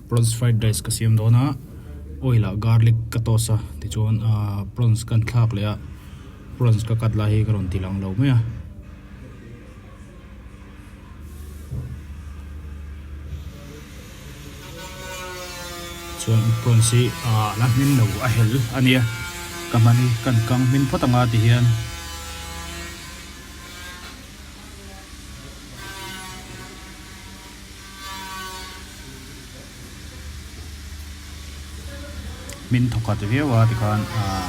Prawns fried rice ka siam dawn a oil ah garlic ka toss a tichuan ahh prawns ka thlak leh a prawns ka cut lai hi ka rawn ti lang lo mai a. Chuan prawns hi ahh la hmin lo a hel a nia ka hman hi kan kang hmin phawt anga ti hian. Min thawkhat viau a tikhan ahh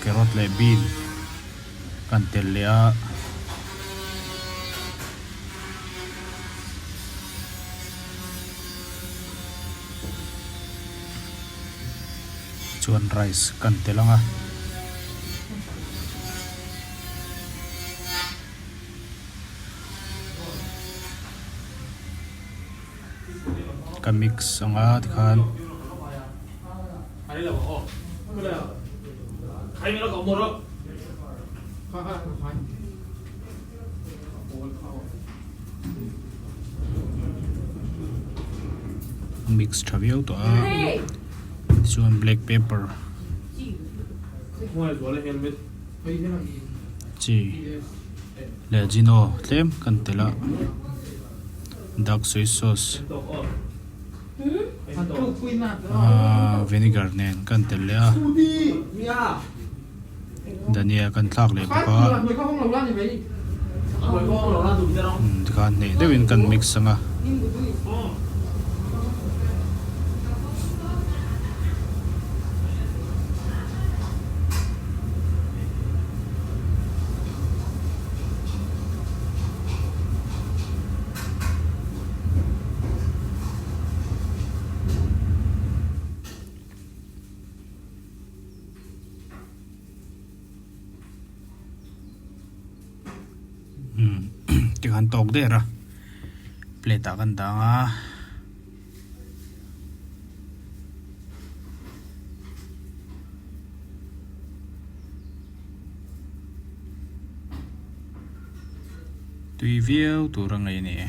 carrot leh bean kan tel leh a. Chuan rice kan tel ang a. Ka mix ang a tikhan. Mix tha viau tawh a tichuan black pepper chi leh jino tlem kan tel a dark soy sauce ahh vinegar nen kan tel leh a dhania kan thlak leh bawk a tikhan hneh deuhin kan mix ang a. Tikhan tawk der a plate ah kan dang a. Tui viau tur a ngei a ni e.